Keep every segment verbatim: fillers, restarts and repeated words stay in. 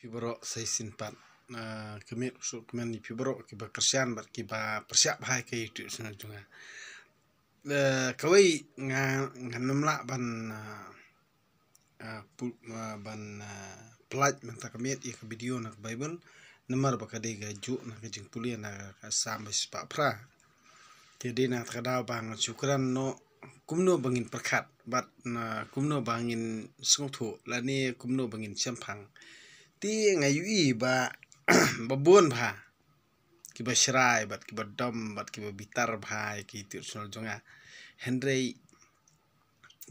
Phi baroh sa shisien pat. Ah, ka miet u suk kmen ïa phi baroh kiba kyrshan bad kiba pyrshah bha ïa ka YouTube channel jong nga. Eh, kawei nga, ngan ym lah ban, ah, ah, pu-, ah, ban, ah, pyllait mynta ka miet ïa ka video na ka Baibl. Namar ba ka dei kajuh na ka jingpule na ka Salm ba shispah phra. Te dei na kata ka daw ba ngan shu kren noh kumno ba ngin pyrkhat bad na kumno ba ngin sngewthuh lane kumno ba ngin shemphang. Te nga ïohi ba, ba bun bha kiba shrai bad kiba dom bad kiba bitar bha ïa ki YouTube channel jong nga. Hynrei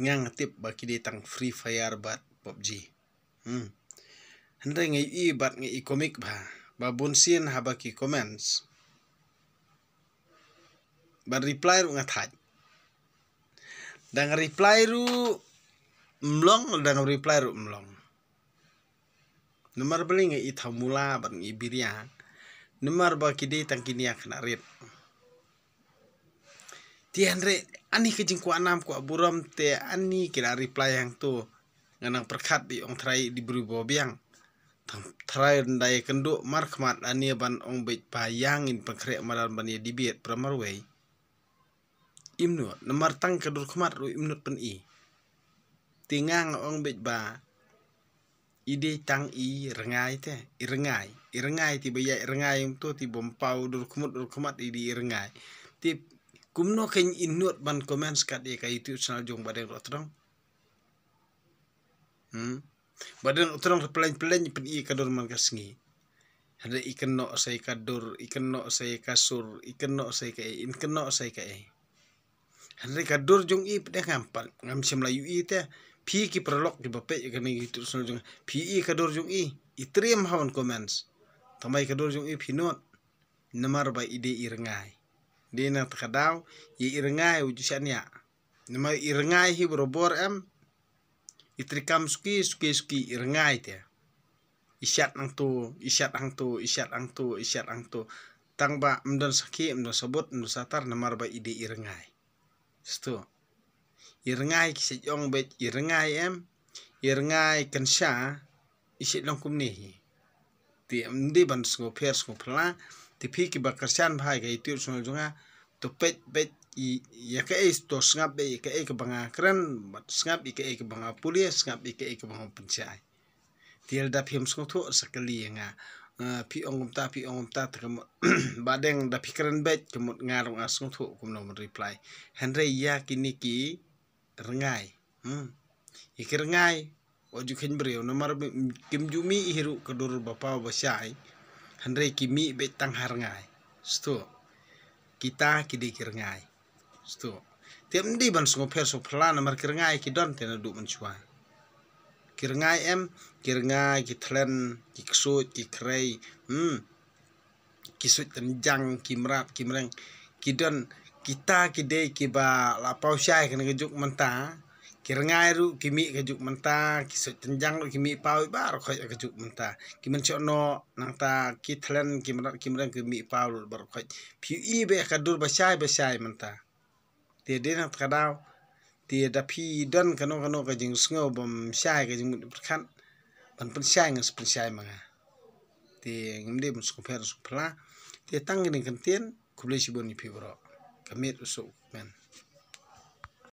nga nga tip ba ki dei tang Free Fire bad PUBG. Hmm. Hynrei nga ïohi bad nga i komik bha ba bun sien haba ki comments bad reply ruh nga thait. Da nga reply ruh ym long, da nga reply ruh ym long. Namar balei nga i thaw mula bad nga i biria? Namar ba ki dei tang ki nia khynnah rit. Te hynrei ani ka jingkwah nam kwah burom te ani ki la reply hangto. Nga nang pyrkhat ba ong trai dei briew ba biang. Tang trai ynda ïakynduh markhmat ani ban ong beit ba ïa ngin pynkhreh madan ban ïa debate para marwei. Im nud, namar tang ka dur khmat ruh im nud pyni. Te nga nga ong beit ba i dei tang i rngai te, i rngai, i rngai te ba ïa i rngai ym to te bym paw dur khmut dur khmat i dei i rngai. Te kumno kein i nud ban comment kat ïa ka YouTube channel jong Badeng Rotrong. Hmm. Badeng Rotrong te pleng pleng pyni ka dur man ka sngi. Hynrei i kynnoh sa ïa ka dur, i kynnoh sa ïa ka sur, i kynnoh sa ïa ka ei, i kynnoh sa ïa ka ei. Hynrei ka dur jong i pdeng ngam pat, ngam shym la ïohi te. Phi ki paralok kiba peit ïa kane ka YouTube channel jong, phi i ka dur jong i, i triem ha wan comments. Tangba ïa ka dur jong i phi nud. Namar ba i dei i rngai. Dei na kata ka daw ïa i rngai u ju shaniah. Namar i rngai hi barabor em. I treikam suki suki suki i rngai te. I shat hangto, i shat hangto, i shat hangto, i shat hangto. Tangba ym don sakhi, ym don sabut, ym don satar namar ba i dei i rngai. Sto. I rngai ki shet ong beit i rngai em. I rngai kynsha i shet long kumne hi. Te ym dei ban sngewpher sngewphylla. Te phi kiba kyrshan bha ïa ka YouTube channel jong nga, to peit beit ïa kaei, to sngap beit ïa kaei kaba nga kren bad sngap ïa kaei kaba nga pule, sngap ïa kaei kaba nga pynshai. Te lada phim sngewthuh sa kylli ïa nga. Eh, phi ong kumta, phi ong kumta, te ka mut ba dang da phi kren beit ka mut nga ruh nga sngewthuh kumno ban reply. Hynrei ïa kine ki rngai. Hmm. Ïa ki rngai wat ju kheiñ briew namar kim ju mih hi ruh ka dur ba paw ba shai. Hynrei ki mih beit tang ha rngai. Sto. Kita ki dei ki rngai. Sto. Te ym dei ban sngewpher sngewphylla namar ki rngai ki don te naduh mynshuwa. Ki rngai em, ki rngai, ki thlen, ki ksuid, ki khrei. Hmm. Ki suid tynjang, ki mrad, ki mreng. Ki don, kita ki dei kiba la paw shai kane ka juk mynta. Ki rngai ruh ki mih ka juk mynta, ki suid tynjang ruh ki mih paw baroh khoit ka juk mynta. Ki mynshohnoh nangta, ki thlen, ki mrad, ki mreng ki mih paw ruh baroh khoit. Phi i beit ka dur ba shai ba shai mynta. Te dei na kata ka daw. Te da phi don kano kano ka jingsngew bym shai ka jingmut pyrkhat, ban pynshai ngan sa pynshai ma nga. Te ngim dei ban sngewpher sngewphylla. Te tang kane ka ktien, khublei shibun ïa phi baroh. Ka miet u suk kmen.